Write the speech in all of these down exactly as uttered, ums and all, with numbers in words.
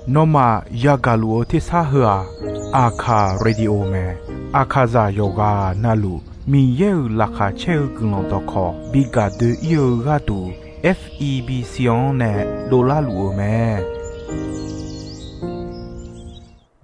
Nawmaf yagaq luf-eu tersar heu-aq, Aqkaq Radio mae. Aqkaqzaq yawqghaq navluf Miqyaer-euq laqkhaq caer-eu guiqlanq dawqkawq bi gaq doe-ir-eu gharduq, F E B C-anr nae dovlar luf-eu mae.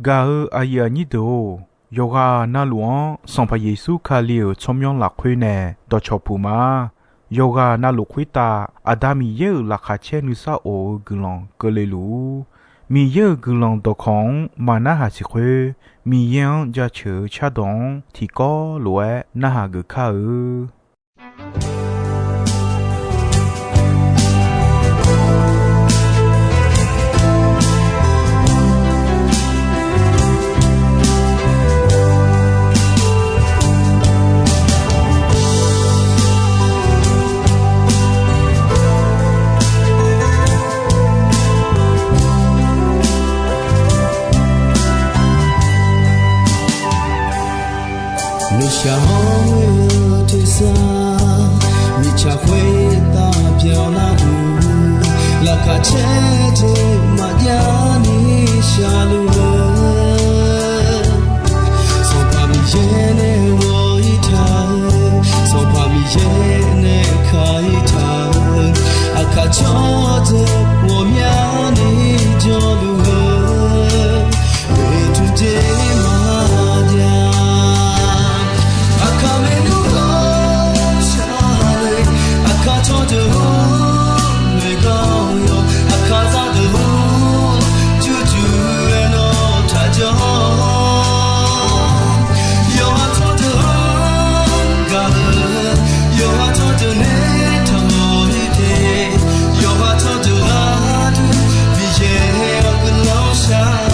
Gaq-eu aqyuif aqnyir deuq-or, yawqghaq navluf-anr Sanqpaq Yeqsur Kali-euq tsawrmyanr lafkhoer nae dawqcawq puq ma. Yawqghaq navluf khoertav Aqda Miqyaer-euq laqkhaq caer nuisar of-eu guiqlanq keuvle luf-ur. Miqyaer-euq guiqlanq dawqkawq-anr maqnarhaq siq khoer, Miqyaer-anr jaceuq-eu cardawq-anr tiqkawv lof-aer narhaq geuf kar-eu. Nuishaq hawr-eu tersar, mirtsaq khoertav byanlar-eu, laqkhaq caer jeq maqjav ni shaqluf-eu, Sanqpaq Miqyaer nae ghawq-ir taq-eu, Sanqpaq Miqyaer nae ka-ir taq-eu, aqkaq cawrdeuq ghawqmyani jawrluf-eu, oeqtmq jeq maqjav. Aqkaq maernmr ghawqshaq le, aqkaq cawrdeuq-or, noeqganq yawq, aqkaq zaqdeuq-or, jurjur-aer nawr taqjawr. Yawqha tsawrdeuq-anr gaq-eu, yawqha tsawrdeuq nae taqmawr-ir te, yawqha tsawrdeuq gharduq Miqyaer-awr guiqlanq shar-awq.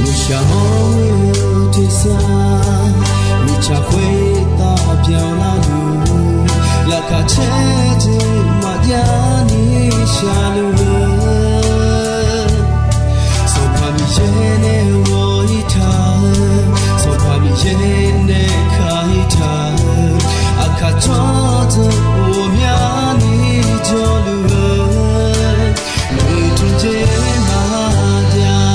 Nuishaq hawr-eu tersar, mirtsaq khoertav byanlar-eu, laqkhaq caer jeq maqjav ni shaqluf-eu, Sanqpaq Miqyaer nae ghawq-ir taq-eu, Sanqpaq Miqyaer nae ka-ir taq-eu, aqkaq cawrdeuq ghawqmyani jawrluf-eu, oeqtmq jeq maqjav.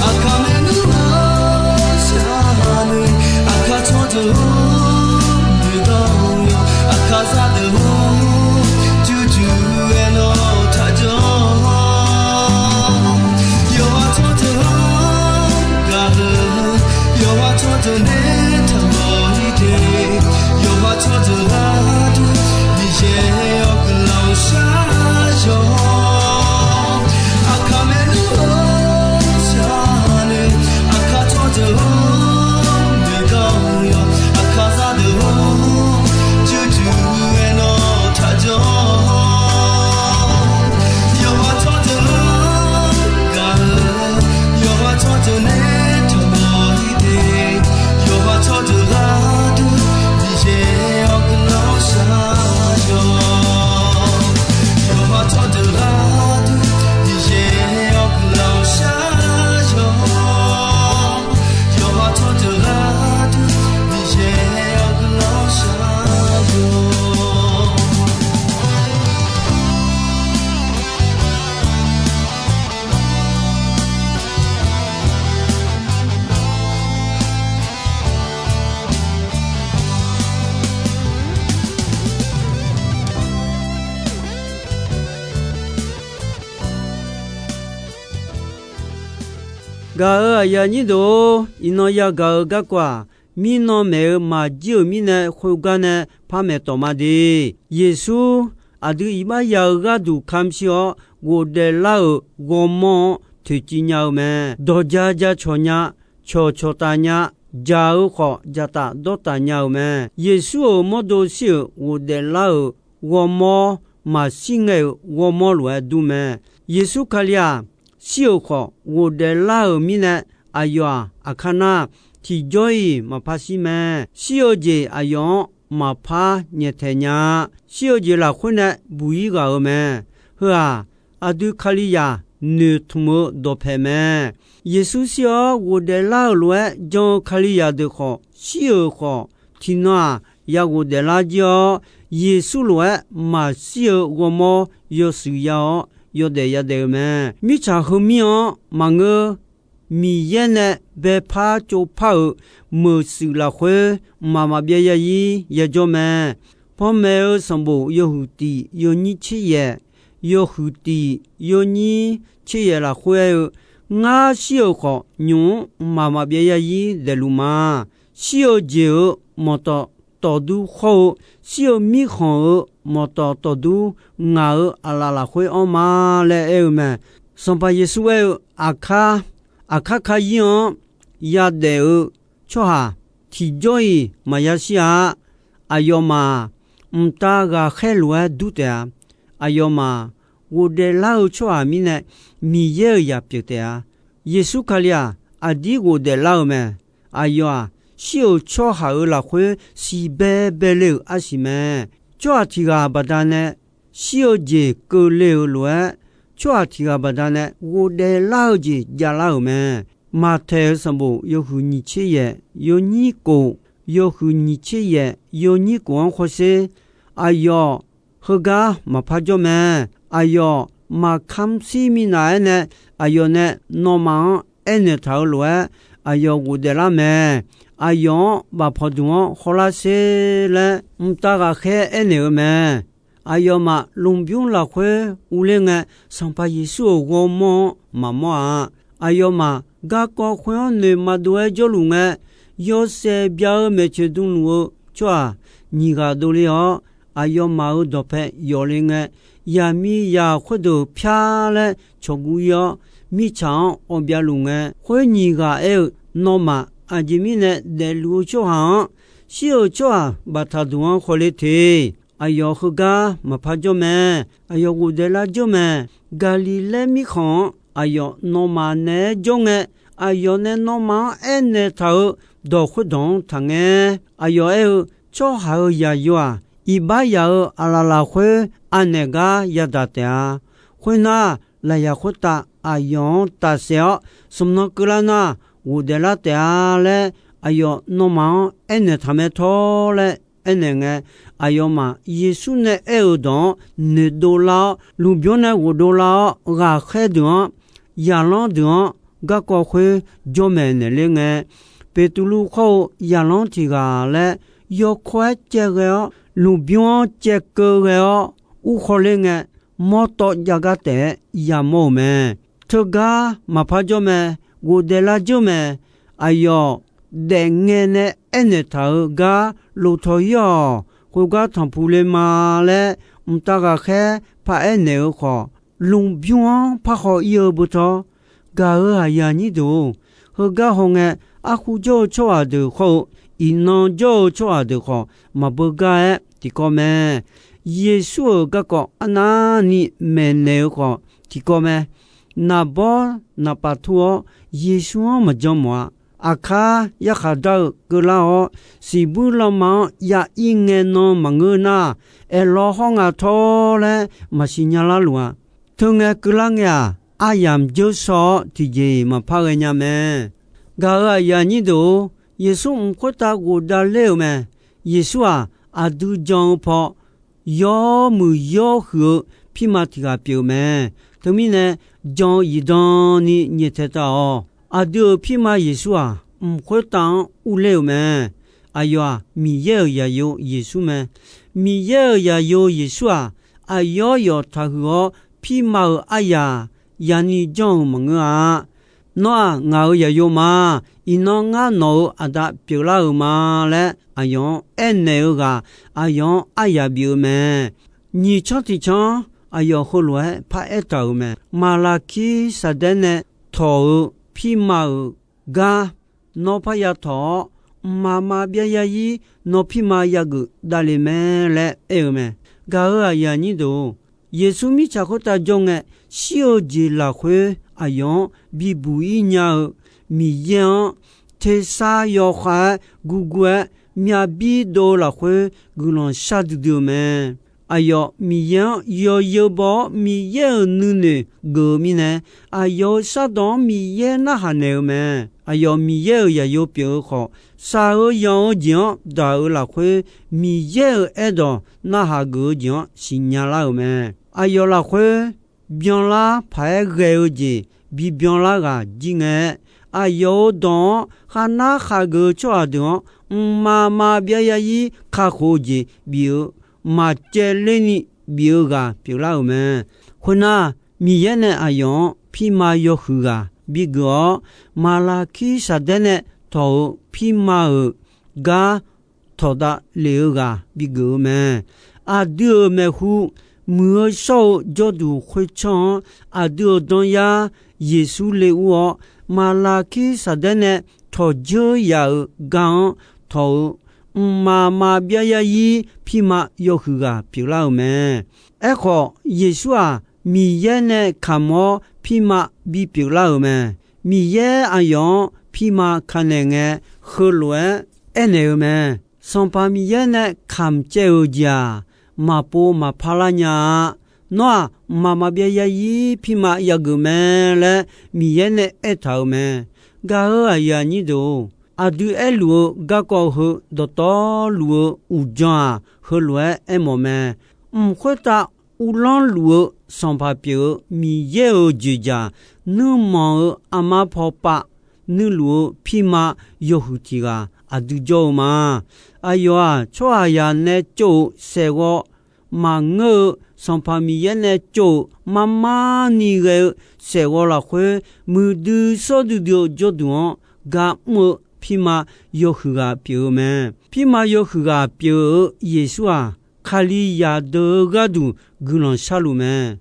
Aqkaq maernmr ghawqshaq le, aqkaq tsawrdeuq-or, noeqganq yawq, aqkaq zaqdeuq-or, jurjur-aer nawr taqjawr. Yawqha tsawrdeuq-anr gaq-eu, yawqha tsawrdeuq nae taqmawr-ir te, yawqha tsawrdeuq gharduq Miqyaer-awr guiqlanq shar-awq. Aqkaq maernmr ghawqshaq le, aqkaq tsawrdeuq-or, noeqganq yawq, aqkaq zaqdeuq-or, jurjur-aer nawr taqjawr. Yawqha tsawrdeuq-anr gaq-eu, yawqha tsawrdeuq nae taqmawr-ir te, yawqha tsawrdeuq gharduq Miqyaer-awr guiqlanq shar-awq. Yawqha tsawrdeuq gharduq Miqyaer-awr guiqlanq shar-awq. Yawqha tsawrdeuq gharduq Miqyaer-awr guiqlanq shar-awq. Gaq-euq aqyuif aqnyir deuq-or, iqnan yagaq-eu garkawv-aq, mirnan maeq-eu maqjir-euq mirnae khoergar nae par maeqtawf ma de. Yeqsur aqdui iqbax ya-eu gharduq kamq shir-awr ghofdaef lar-euq ghawrmawr-anr toeqciv nya-eu mae. Dawq ja ja cawq nya, cawq cawqtaf nya, jaq-eu khawf jaqtaf dawrtaf nya-euq mae. Yeqsur-euq mawrdo shir-euq ghofdaef lar-euq ghawrmawr maqshir ngae-euq ghawrmawr lof-aer dur mae. Yeqsur Kali-aq, shir-euq khawf ghofdaef lar-euq mirnae, aqyawf-aq, aqkar nar tiqjawr-iq maqpar shir mae. Shir-eu jeq aqyawf-anr maqpar nyaeftaeq nya-a. Shir-eu jeq lafkhoer nae buq-ir ghaq-euq mae. Heu-aq, aqdui Kalizaq noeqtmq-eu dawqpae mae. Yeqsur shir-awr ghofdaef lar-euq lof-aer jan-eu Kalizaq deuq khawf, shir-euq khawf, tiqnan-aq, ya ghofdaef lar jir-awr, Yeqsur lof-aer maqshir-eu ghawrmawr yawshuif ya-awr, yawdaef yadaef-eu mae. Mirtsaq heumir-anr maqngeur, Miqyaer nae baepar tsovpar-euq meuqshuif lafkhoer, mqmaq maqbyav yazir yajawr mae. Panmaeq-eu sanqbof yawhuiq tiq yawnyir tser yaef, yawhuiq tiq yawnyir tser yaef lafkhoer aer-eu, Ngar shir-euq khawf, nymq-mr mqmaq maqbyav yazir daefluf ma. Shir-eu jeq-euq mawqtawf tawfdur khawr-eu, shir-eu mirkhanq-euq mawqtawf tawfdur ngaq-euq aqlaf lafkhoer anr ma laer aer-eu mae. Sanqpaq Yeqsur aer-eu, aqkar, aqkar karyir-anr yadaef-eu tsawrhaq tiqjawr-iq maqya shir-a. Aqyawfmaf mqtav ghaqkhaer lof-aer dur taef-a. Aqyawfmaf ghofdaef lar-eu tsawrhaq mirnae Miqyaer-euq zaq pyeuf taef-a. Yeqsur Kali-aq, aqdir ghofdaef lar-eu mae. Aqyawf-aq, shir-euq tsawrhaq-euq lafkhoer siqbae bae le-euq arsiq mae. Tsawrhaq tiq ghaq baqdanae shir-eu jeq keuvle-euq lof-aer, tsawrhaq tiq ghaq baqdanae ghofdaef lar-eu jeq javlar-euq mae. Maqtaeq-euq sanqbof yawhuiq nyiq tser yaef yawnyir kof, yawhuiq nyiq tser yaef yawnyir kof-anr khawrsher. Aqyawf heugar maqpar jawr mae. Aqyawf maqkamr shir minav-aer nae, aqyawf nae nawmaf-anr aernaeq taq-eu lof-aer, aqyawf ghofdaef lar mae. Aqyawf-anr bafpaw duq-anr hawlar sher laer, mqtav ghaqkhaer aernaeq-eu mae. Aqyawfmaf lmqbymr lafkhoer urler ngae, Sanqpaq Yeqsur-euq ghawrmawr-anr maqmawr-a. Aqyawfmaf garkawv khoer-anr noeqma dov-aer jawrluf ngae, yawshaef bya-eu maeqtsoeq dmluf-eu tsawrhaq nyiq ghaq dovle-awr, aqyawfmaf-euq dawqpae yawf le ngae, yaqmiqzaq khoerdeuq pyar laer cawqguv-ir-awr, mirtsaq-anr awv bya luf ngae, khoer nyiq ghaq aer-eu, Nawmaf aqjeq mirnae daefluf-eu tsawrhaq-anr, shir-euq tsawrhaq baftaq duq-anr khawle te. Aqyawf heugar maqpar jawr mae. Aqyawf ghofdaef lar jawr mae. Gaqliqlaer mirkhanq-anr aqyawf nawmaf naeq-aer jawr ngae, aqyawf nae nawmaf-anr aernaeq taq-euq dawq khoerdawq-anr taqngae. Aqyawf aer-eu, Tsawrhaq-euq Zaqyo-aq, iqbax yaf-euq aqlaf lafkhoer anaeq gar yadaq taef-a. Khoernar, lafyaq khoertav aqyawf-anr tafsaef-awr, smq nan keuvlar nar, ghofdaef lar taef-a laer, aqyawf nawmaf-anr aernaeq taq mae tawr laer aernaeq ngae, aqyawfmaf Yeqsur nae aer-euq dawq-anr noeqdov lar-awr, lmqbymr nae ghofdov lar-awr, ghaqkhaer deuq-anr, zaqlanr deuq-anr garkawv khoer jawr maeqnaeq ler ngae, Beqtuvluv khawr-eu zaqlanr tiq ghaq laer yawkawr-aer caev ghae-awr, lmqbymr-anr caevkeuv ghae-awr, urkhawr ler ngae, mawrtawv jav gar taef-aer yamawr-euq mae. Teugar maqpar jawr mae. Ghofdaef lar jawr mae. Aqyawf daefngae nae aernaeq taq-euq gar lof tawq-ir-awq. Khoergar tanqpuq le ma laer, mqtav ghaqkhaer paraer naeq-eu khawf, lmqbymr-anr parhaw-ir-eu beutawr, gaq-euq aqyuif aqnyir deuq-or, heugar hawngae, arkhu jawr-eu tsawrhaq deuq khawr-eu, iqnan jawr-eu tsawrhaq deuq khawf, maqbeu gar-aer tiqkawv mae. Yeqsur-euq garkawv arnavni maeqnaeq-eu khawf tiqkawv mae. Naqbawr naqpav tur-awr, Yeqsur-anr maqjan mawf-a. Aqkar yarkhaq dar-eu keuvlar-awr, siqbuir lanma-anr ya ir ngae nan maqngeur nar, aerlawr hawr nga tawr laer maqsiq nya lar luf-a. Teungae keuvlar ngae-aq, aryamq dzeur shaw-awr tiqjeq-iq maqpar ghae nya mae. Gaq-euq aqyuif aqnyir deuq-or, Yeqsur mq khoertav ghofdav ler-euq mae. Yeqsur-aq, aqdui jan-eu paw yawmuiq yawhuiq-eu pirma tiq ghaq pyeuf-eu mae. Teumirnae, jan-eu zifdan ni nyaeftaeq taq-awq. Aqdui-euq pirma Yeqsur-aq, mq khoertav-anr urler-euq mae. Aqyawf-aq, Miqyaer-euq zaqyo Yeqsur mae. Miqyaer-euq zaqyo Yeqsur-aq, aqyawf yawf taqhuiq-awr, pirma-euq aryaq yani janr-euq maqngeur-a. Nawr-aq, ngaq-euq zaqyo ma. Iqnan ngar nawq-euq Aqda pyeuflar-euq ma laer aqyawf-anr aernaeq-eu ghaq, aqyawf-anr aryaq bif-eu mae. Nyiq canr tiq canr aqyawf heulof-aer paraer taq-euq mae. Maqlaqkir saqdaer nae tawq-euq pirma-euq gar, nawr parya tawq-awr, mqmaq maqbyav zarzir nawr pirma yageuf davle mae laer aer-eu mae. Gaq-euq aqyuif aqnyir deuq-or, Yeqsur mirtsaq khoertav jawr ngae, shir-eu jeq lafkhoer aqyawf-anr bibuq-ir nya-eu Miqyaer-anr, tersar yawkhav-aer gurgur-aer myav bir dov-eu lafkhoer guiqlanq shar duidui-eu mae. Aqyawf Miqyaer-anr yawzeu baw-awr, Miqyaer-euq nuinoeq geuf-eu mirnae, aqyawf-euq shardawq-anr Miqyaer narhaq naeq-eu mae. Aqyawf Miqyaer-euq zaqyo pyeuf-eu khawf, shaq-eu yanq-eu jeq-anr daq-euq lafkhoer, Miqyaer-euq aerdawq narhaq geuf-eu jeq-anr siqnya lar-euq mae. Aqyawf lafkhoer byanlar paq-aer ghae-eu jeq bibyan lar ghaq jir ngae-aer, aqyawf-euq dawq-anr kharnar khageuf-eu tsawrhaq deuq-anr, mqmaq maqbyav zarzir kakhof-eu jeq bif-eu, maqcaevler ni bif-eu ghaq pyeuflar-euq mae. Khoernar, Miqyaer nae aqyawf-anr pirma yawhuiq ghaq bigeuf-awr, Maqlaqkir Saqdaer nae tawq-euq pirma-euq gar tawqdav lef-eu ghaq bigeuf-eu mae. Aqdui-euq maeqhu, muiq-eu shawr-eu jawrduq khoertsanr-anr, aqdui-euq danyar Yeqsur le ur-awr, Maqlaqkir Saqdaer nae tawqdzeur yaf-euq gar-anr tawq-eu, mqmaq maqbyav zarzir pirma yawhuiq ghaq pyeuflar-euq mae. Aerkhawf, Yeqsur-aq, Miqyaer nae kamq-awr pirma bipyeuf lar-euq mae. Miqyaer aqyawf-anr pirma kanaeq ngae, heulof-aer aernaeq-eu mae. Sanqpaq Miqyaer nae kamq caev-euq jeq-aq, maqpov maqpar lar nya-a. Nawr-aq, mqmaq maqbyav zarzir pirma yageuf mae laer Miqyaer nae aertaq-euq mae. Gaq-euq aqyuif aqnyir deuq-or, aqdui aerluf-eu garkawv heu dawqtawvluf-eu uqdzan-aq, heulof-aer aermawf mae. Mq khoertav uvlanr luf-eu Sanqpaq pyeuf-eu Miqyaer-euq dzoeqdzaq nuirmanq-eu armar paw pav nuiluf-eu pirma yawhuiq tiq ghaq aqdui jawr-eu ma. Aqyawf-aq, tsawrhaqzaq nae tsov-euq saeqghawv maqngeur-eu, Sanqpaq Miqyaer nae tsov-euq marmar ni ghae-eu saeqghawv lafkhoer, muiqdui shawr duidui-eu jawrduq-anr gar mr-eu pirma yawhuiq ghaq pyeuf-eu mae. Pirma yawhuiq ghaq pyeuf-eu Yeqsur-aq, Kalizaq deuq-eu gharduq guiqlanq sharluf mae.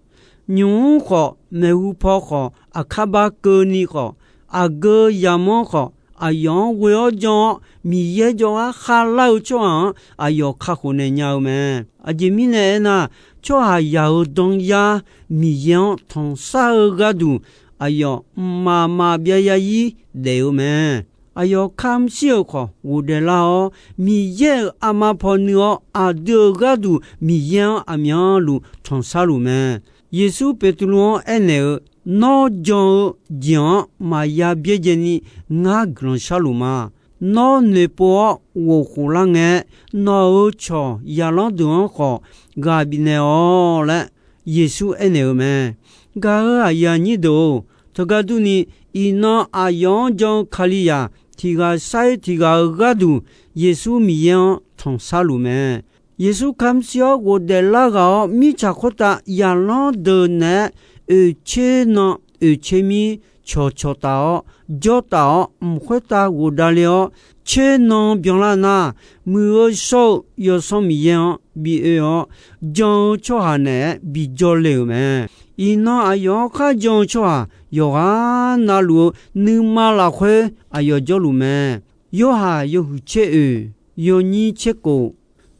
Nymq-mr khawf, maeqhu paw khawf, aqkar bar keuvni khawf, aqgeu yamawr khawf, aqyawf-anr ghoe-awr jan-awr, Miqyaer jawrgar khavlar-eu tsawrhaq-anr aqyawf kakhof naeq nya-eu mae. Aqjeq mirnae aernar, tsawrhaqzaq-euq danyar Miqyaer-anr tanqsar-eu gharduq, aqyawf mqmaq maqbyav zarzir daef-eu mae. Aqyawf kamq shir-euq khawf ghofdaef lar-awr, Miqyaer-euq armar paw nuir-awr, aqdui-euq gharduq Miqyaer-anr aqmyanluf tanqsar luf mae. Yeqsur Beqtuvluv-anr aernaeq-eu, Nawr jan-eu jeq-anr maqya byaerdzae ni ngar guiqlanq sharluf ma. Nawr noeqpov-awr ghofkhof lar ngae, nawq-euq cawq zaqlanr deuq-anr khawf ghaq bifnaeq-awq laer Yeqsur aernaeq-eu mae. Gaq-euq aqyuif aqnyir deuq-or, teugar durni, iqnan aqyawf-anr jan-eu Kalizaq tiq ghaq sar-ir tiq ghaq-euq gharduq Yeqsur Miqyaer-anr tanqsar luf mae. Yeqsur kamq shir-awr ghofdaef lar ghaq-awr, mirtsaq khoertav zaqlanr deuq naeq-aer oeqtser nan oeqtser mir cawqcawq taf-awr, jawr taf-awr, mq khoertav ghofdav le-awr, tser nan byanlar nar, muiq-eu shawr-eu Yawsanr Miqyaer-anr bi oe-awr, jan-eu tsawrhaq naeq-aer bijawr le-euq mae. Iqnan aqyawf-anr khar jan-eu tsawrhaq yawqghaq na luf-eu nuima lafkhoer aqyawf jawrluf mae. Yorhaq yawhuiq tser oeq, yawnyir tser kof,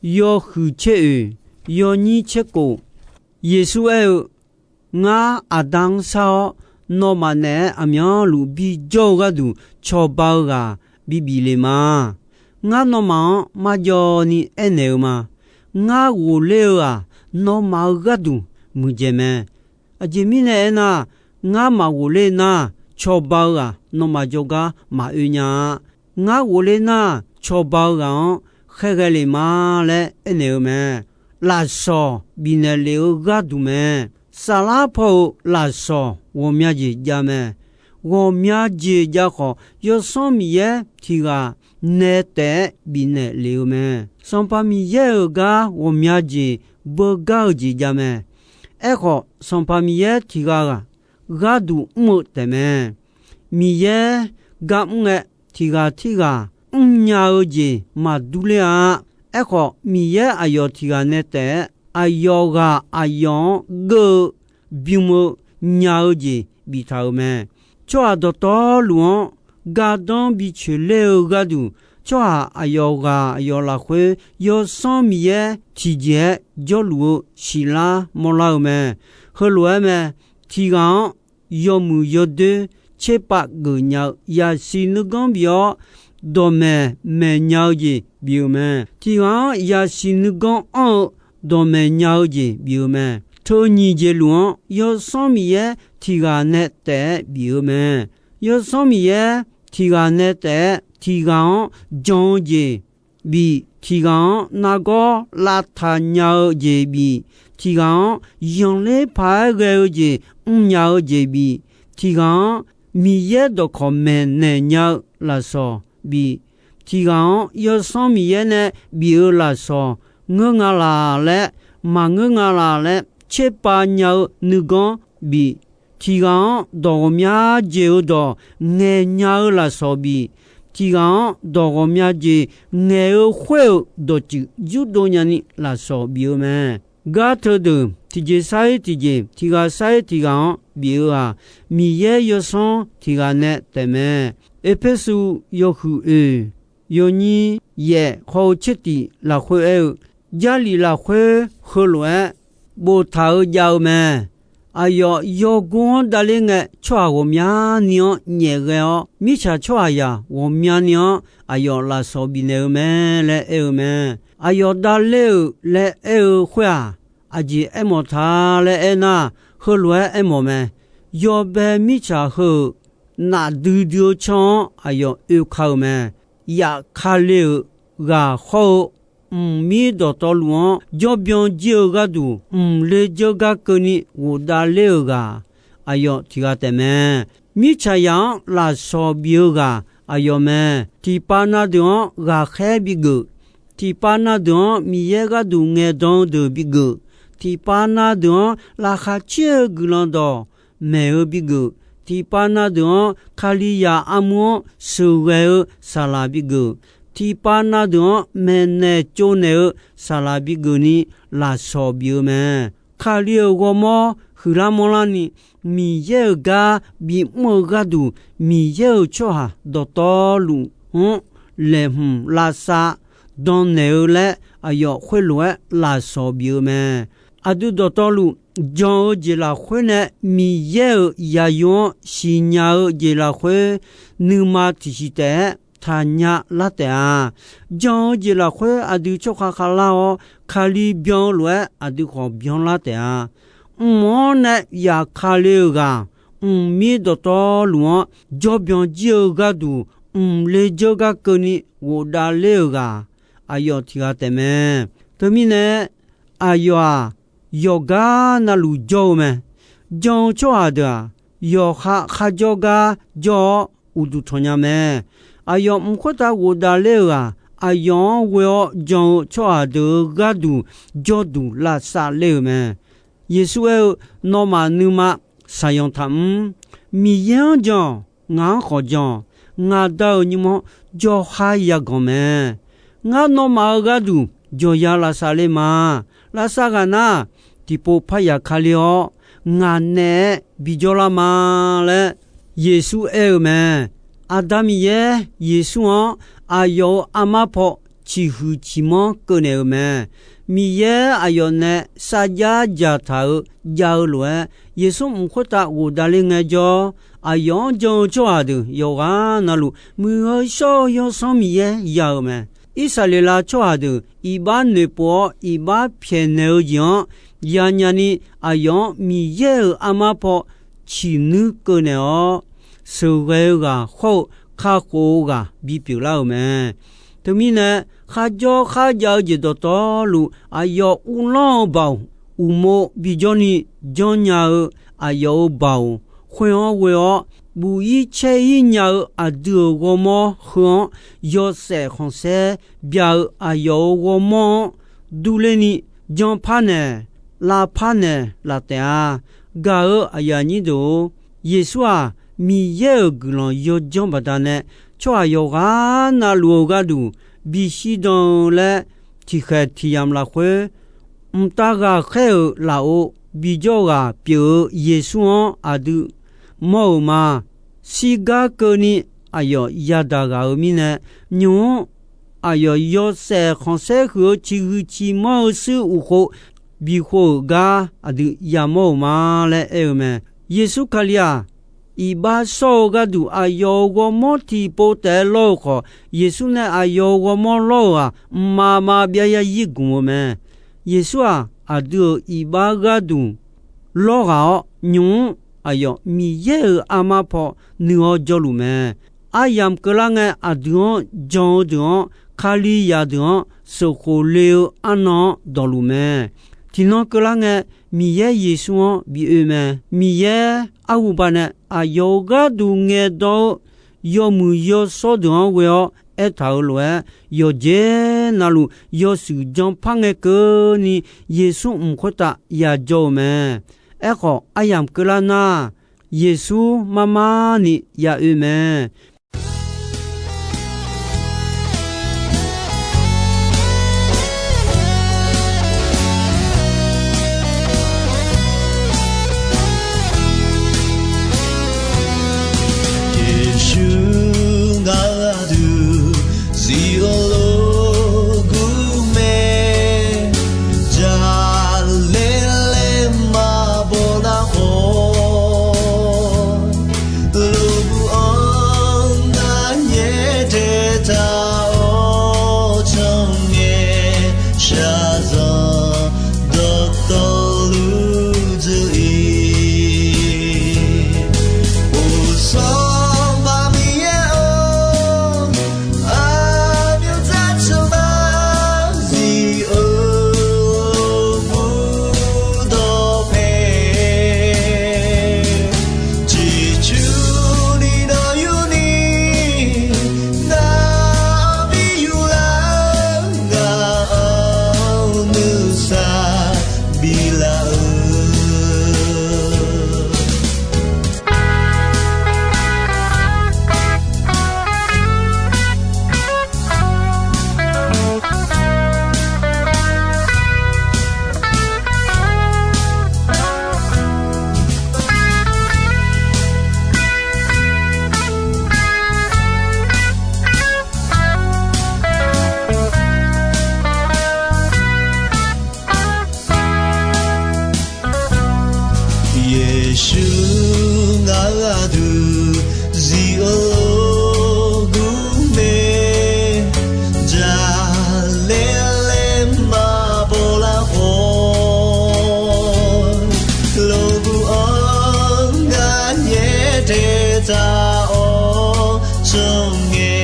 yawhuiq tser oeq, yawnyir tser kof. Yeqsur aer-eu, Ngar Aqda-anr shar-awr, nawmaf naeq-aer aqmyanluf bijawr-eu gharduq cawba-eu ghaq bibif le ma. Ngar nawmaf-anr marjawv ni aernaeq-eu ma. Ngar ghofler-eu-aq, nawmaf-euq gharduq muiqdzaeq mae. Aqjeq mirnae aernar, ngar maqghof ler nar, cawba-eu ghaq nawmaf jawrgar maqoe nya-a. Ngar ghofler nar, cawba-eu ghaq-anr khaerghae le ma laer aernaeq-eu mae. Lafsawq bifnaeq lef-eu gharduq mae. Saflar paw-euq lafsawq ghawqmya jeq jav mae. Ghawqmya jeq jav khawf, Yawsanr Miqyaer tiq ghaq nae taef-aer bifnaeq lef-eu mae. Sanqpaq Miqyaer-euq gar ghawqmya jeq beugar-eu jeq jav mae. Aerkhawf, Sanqpaq Miqyaer tiq ghaq gharduq mr-eu taefmae. Miqyaer gar mr ngae, tiq ghaq tirghaq mrnya-eu jeq maqdur ler-a. Aerkhawf, Miqyaer aqyawf tiq ghaq nae taef-aer aqyawf ghaq aqyawf-anr geur-eu bym-eu nya-eu jeq biftaq-euq mae. Tsawrhaq dawqtawvluf-anr gardanr bicoeq ler-eu gharduq, tsawrhaq aqyawf ghaq aqyawf lafkhoer Yawsanr Miqyaer tiqjeq-aer jawrluf-eu siqlar mawrlar-eu mae. Heulof-aer mae. Tiq ghaq-anr yawmuiq yawdoer tserpav geuf nya-eu yasiq nuiganr bif-awr, dawqmaeq maeq nya-eu jeq bif-eu mae. Tiq ghaq-anr yasiq nuiganr anr-eu dawqmaeq nya-eu jeq bif-eu mae. Teu nyiq jeq luf-anr Yawsanr Miqyaer tiq ghaq nae taef-aer bif-eu mae. Yawsanr Miqyaer tiq ghaq nae taef-aer tiq ghaq-anr jan-eu jeq bif, tiq ghaq-anr nargawr lavtaq nya-eu jeq bif, tiq ghaq-anr yanqler paq-aer ghae-eu jeq mrnya-eu jeq bif, tiq ghaq-anr Miqyaer dawqkawq maeqnaeq nya-eu lafsawq bif, tiq ghaq-anr Yawsanr Miqyaer nae bif-eu lafsawq ngeur nga laq laer, maqngeur nga laq laer tserpav nya-eu nuiganr bif, tiq ghaq-anr dawq ghawqmya jeq-eu dawq ngaeq nya-eu lafsawq bif, tiq ghaq-anr dawq ghawqmya jeq ngaeq-eu khoer-euq dawqtsuif yurdov nyani lafsawq bif-eu mae. Gar teudeuq tiqjeq sar-ir tiqjeq, tiq ghaq sar-ir tiq ghaq-anr bif-eu-aq, Miqyaer Yawsanr tiq ghaq nae taefmae. Erpersu yawhuiq oeq, yawnyir yaef hawr-eu tsertif lafkhoer aer-eu, Jarlif lafkhoer heulof-aer boftaq-eu jav-eu mae. Aqyawf yawgor-anr davler ngae, tsawrhaq ghawqmyani-anr nyaef ghae-awr, mirtsaq tsawrhaqzaq ghawqmyani-anr aqyawf lafsawq bifnaeq-eu mae laer aer-eu mae. Aqyawf davler-euq laer aer-eu khoer-aq, aqjeq aermawf ta laer aernar, heulof-aer aermawf mae. Yawbae mirtsaq heu-euq nafdui dui-eu tsanr-anr aqyawf oeka-euq mae. Yaf Kali-euq ghaq hawr-eu mqmir dawqtawvluf-anr jawrbyan jir-eu gharduq, mqle dzeur gar keuvni ghofdav ler-euq ghaq, aqyawf tiq ghaq taefmae. Mirtsaqzaq-anr lafsawq bif-eu ghaq aqyawf mae. Tiqpav na deuq-anr ghaqkhaer bigeuf. Tiqpav na deuq-anr Miqyaer gharduq ngaeqdan-eu deuq bigeuf. Tiqpav na deuq-anr laqkhaq caer-eu guiqlanq dawq maeq-eu bigeuf. Tiqpav na deuq-anr Kalizaq armur-anr sheuqghae-eu saqlaq bigeuf. Tiqpav na deuq-anr maeqnaeq tsovnaeq-eu saqlaq bigeuf ni lafsawq bif-eu mae. Kali-euq ghawrmawr huiqlar manrlar ni, Miqyaer-euq gar bimr-eu gharduq, Miqyaer-euq tsawrhaq dawqtawvluf-anr laeqhmq lavsav dannaeq-eu laer aqyawf khoerlof-aer lafsawq bif-eu mae. Aqdui dawqtawvluf jan-eu jeq lafkhoer nae Miqyaer-euq zaqyo-anr siqnya-eu jeq lafkhoer nuima tiqsiq taef-aer taqnya lar taef-a. Jan-eu jeq lafkhoer aqdui tsawrkhav khavlar-awr, Kali byan-eu lof-aer aqdui khawf byanlar taef-a. Mq-anr nae yaf Kali-euq ghaq, mqmir dawqtawvluf-anr jawrbyan jir-eu gharduq, mqle dzeur gar keuvni ghofdav ler-euq ghaq, aqyawf tiq ghaq taefmae. Teumirnae, aqyawf-aq, yawqgar navluf jawr-eu mae. Jan-eu tsawrhaq deuq-aq, yawqha kharjawr gar jawr-awr uqduq tanqnya mae. Aqyawf mq khoertav ghofdav ler-euq ghaq, aqyawf-anr ghoe-awr jan-eu tsawrhaq deuq-euq gharduq jawrduq lavsav ler-euq mae. Yeqsur aer-eu, Nawmaf nuima saqyanq taqmr. Miqyaer-anr jan-awq. Ngaq-anr khawf jan-awq. Ngaq Da-euq nymr-anr jawrha yaganq mae. Ngar nawmaf-euq gharduq jawqya lavsav ler ma. Lavsav ghaq nar, tiqpov parya kali-awr, ngaq naeq-aer bijawr lar ma laer Yeqsur aer-eu mae. Aqda Miqyaer Yeqsur-anr aqyawf-euq armar paw ciqhuiq ciqmanr keuvnaeq-euq mae. Miqyaer aqyawf nae sarjax dzaqtaq-euq jav-eu lof-aer, Yeqsur mq khoertav ghofdav ler ngaejawr, aqyawf-anr jan-eu tsawrhaq deuq yawqghaq navluf muiq-eu shawr-eu Yawsanr Miqyaer ya-euq mae. Irsaqleqlav tsawrhaq deuq iqbax noeqpov-awr iqbax pyaeqnaeq-eu jeq-anr yanya ni, aqyawf-anr Miqyaer-euq armar paw ciqnuir keuvnaeq-awr, sheuqghae-eu ghaq hawr-eu kakhof-eu ghaq bipyeuf lar-euq mae. Teumirnae, kharjawr kharjav-eu jeq dawqtawvluf aqyawf uvlanr-eu baoq, uqmov bijawr ni janrnya-eu aqyawf-euq baoq, khoer-anr ghoe-awr buq-ir caer-ir nya-eu aqdui-euq ghawrmawr heu-anr yawshaef khanqsaer bya-eu aqyawf-euq ghawrmawr-anr durler ni, janrpar naeq, lavpar naeq laf taef-a. Gaq-euq aqyuif aqnyir deuq-or, Yeqsur-aq, Miqyaer-euq guiqlanq yawdzanr baqdanae tsawrhaq yawqghaq navluf-eu gharduq bishir dan-eu laer tiqkhaeq tiqyamq lafkhoer, mqtav ghaqkhaer-euq lafov bijawr ghaq pyeuf-eu Yeqsur-anr aqdui mawr-euq ma. Shirgar keuvni aqyawf yadaq ghaq-euq mirnae, nymq-mr aqyawf yawshaef khanqsaer huiq-eu ciqhuiq ciqmanr-eu shuir uqkhov bikhov-euq gar aqdui yamawr-euq ma laer aer-eu mae. Yeqsur Kali-aq, iqbax shawr-eu gharduq aqyawf-euq ghawrmawr tiqpov taef-aer lawr-eu khawf, Yeqsur nae aqyawf-euq ghawrmawr lawr-euq-aq, mqmaq maqbyav ya yir gmq-eu mae. Yeqsur-aq, aqdui-euq iqbax gharduq lawr ghaq-awr, nymq-mr aqyawf Miqyaer-euq armar paw nuiq-awr jawrluf mae. Aryamq keuvlar ngae, aqdui-anr jan-eu deuq-anr, Kalizaq deuq-anr sheuqkhof le-eu arnan-anr dawqluf mae. Tiqnan keuvlar ngae, Miqyaer Yeqsur-anr bi oe mae. Miqyaer arhuba nae aqyawf-euq gharduq ngaeqdan-eu yawmuiq yawshawr deuq-anr ghoe-awr aertaq-euq lof-aer, yawqjeq navluf yawshuif janpar ngae keuvni Yeqsur mq khoertav yajawr-eu mae. Aerkhawf, aryamq keuvlar nar, Yeqsur marmar ni ya oe mae. Yeqsur ngaq aqduq zif-eu lof gur mae. Jaqlaer laer maqbaw nar khawf, lof-anr nar nyaer taeqtaq-awr, cangae shaqzanq dawqtawvluf dzuif-ir. Uqsanq paq Miqyaer-or, aqmyanzar tsanqma zif-eu burdawq pae, ciqcurni nawq yurni, ngar-anr bi yuflar, ngaq-anr nuisar biflaf-eu. Yeqsur ngaq-euq aqdui zif-eu lof gur mae. Jaqlaer laer maqbaw lar khawf, lof gur-anr nar nyaer taeqtaq-awr, cangae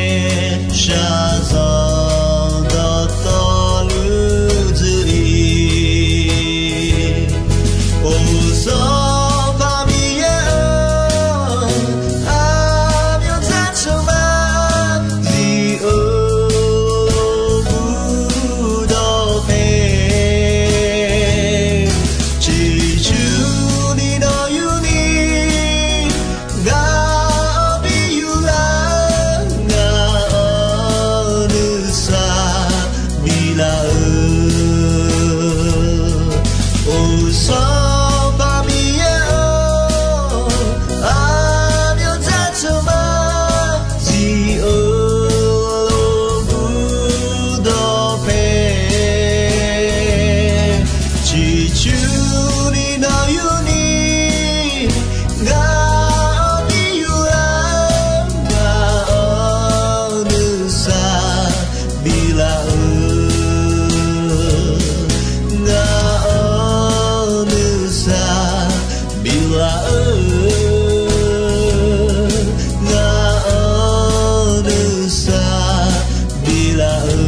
shaqzanq dawqtawvluf dzuif-ir. Uqsanq paq Miqyaer-or, aqmyanzar tsanqma zif-eu burdawq pae, ciqcurni nawq yurni, ngaq-anr bi yuflar, ngaq-anr nuisar biflaf-eu. Uqsanq paq Miqyaer-or, aqmyanzar tsanqma zif-eu lof gur dawq pae, ciqcurni nawq yurni, ngaq-anr bi yuflar, ngaq-anr nuisar biflaf-eu, ngaq-anr nuisar biflaf-eu, ngaq-anr nuisar biflaf-eu.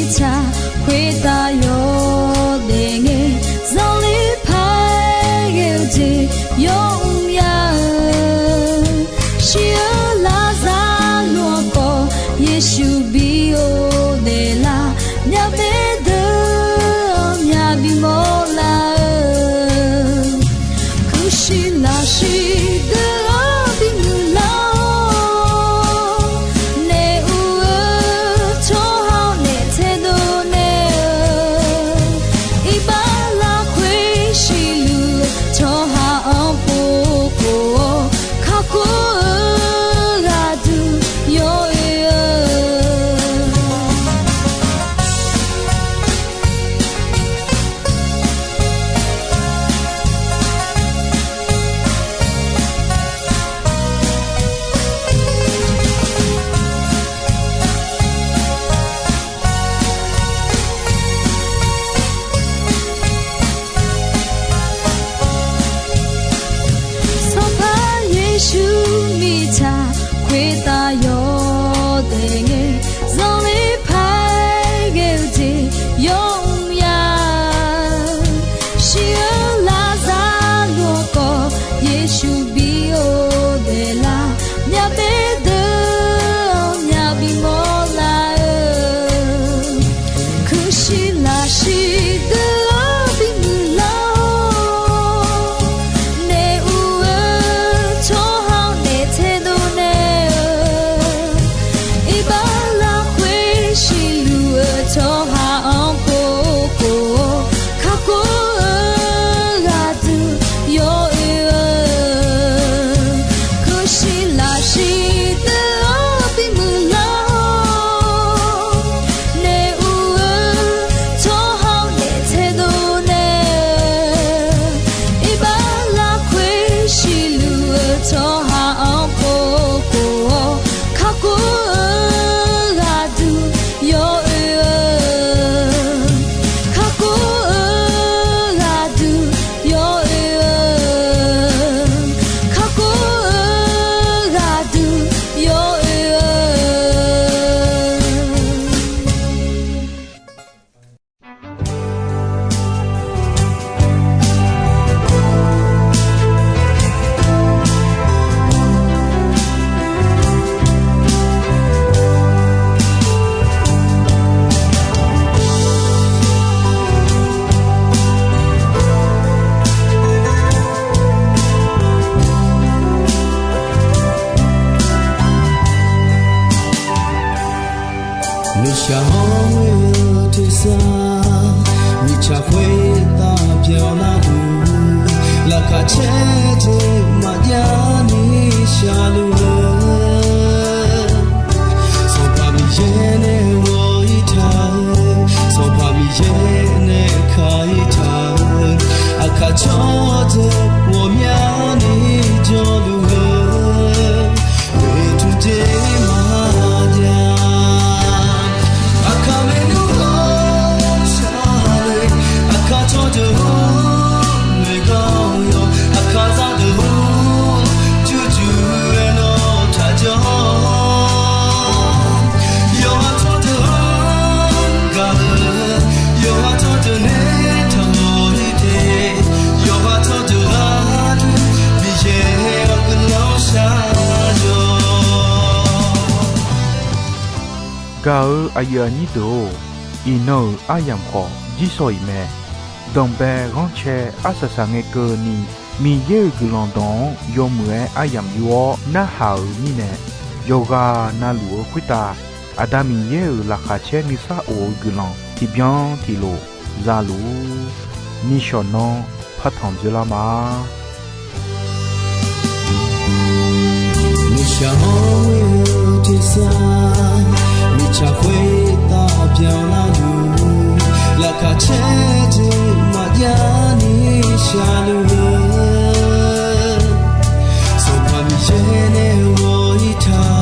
Mirtsaq khoertav yawdaef ngae, zanqler paq-aer ghae-eu jeq yawmr ya-eu, shir-eu larzar luf-anr khawf Yeqsur bi ghofdaef lar, myavbaef deuq-anr myavbi mawrlar-eu, kuirshiq lafshiq deuq-anr bimuiq lar-awr, naef uv-eu tsawrhaq-anr naef taedov naeq-eu, iqbax lafkhoer siqluf-eu tsawrhaq-anr pov khof-awr, kakhof-eu gharduq yawoe-eu. Sanqpaq Yeqsur mirtsaq khoertav yawdaef ngae, zanqler paq-aer ghae-eu jeq yawmr ya-eu, shir-eu larzar luf-anr khawf Yeqsur bi ghofdaef lar, myavbaef deuq-anr myavbi mawrlar-eu, kuirshiq lafshiq deuq-anr bimuiq lar-awr, naef uv-eu tsawrhaq-anr naef taedov naeq-eu, iqbax lafkhoer siqluf-eu tsawrhaq-anr pov khof-awr, kakhof-eu gharduq yawoe-eu, kuirshiq lafshiq deuq-anr bimuiq lar-awr, naef uv-eu tsawrhaq-anr naef taedov naeq-eu, iqbax lafkhoer siqluf-eu tsawrhaq-anr pov khof-awr, kakhof-eu gharduq yawoe-eu, kakhof-eu gharduq yawoe-eu, kakhof-eu gharduq yawoe-eu. Nuishaq hawr-eu tersar, mirtsaq khoertav pyeuflar-eu, laqkhaq caer jeq maqjav ni shaqluf-eu, Sanqpaq Miqyaer nae ghawq-ir taq-eu, Sanqpaq Miqyaer nae ka-ir taq-eu, aqkaq cawrdeuq ghawqmyani jawrluf-eu, oeqtmq jeq maqjav. Aqkaq maernmr-anr shar-eu, aqkaq cawrdeuq-anr noeqgawr-awr, aqkaq zardeuq-anr jurjur-aer nawr taqjawr. Yawqha cawrdeuq-anr gaq-eu, yawqha cawrdeuq nae taqmawf-ir te, yawqha cawrdeuq gharduq Miqyaer-awr guiqlanq shar-awq. Gaq-eu aqyuif aqnyir deuq-or, iqnan-euq aryamq khawf jirsawq iq mae. Danqbae ghanrcae arsaq saq ngae keuvni, Miqyaer-euq guiqlanq dawq-anr yawmuiq-aer aryamq yur-awr narhaq-euq mirnae, yawqghaq navluf-eu khoertav Aqda Miqyaer-euq laqkhaq caer nuisar of-eu guiqlanq tiqbyan tiqlof za luf-ur. Nishawq nanr partanq dzoerlar ma. Nuishaq hawr-eu tersar, mirtsaq khoertav byanlar-eu, laqkhaq caer jeq maqjav ni shaqluf-eu, Sanqpaq Miqyaer nae ghawq-ir taq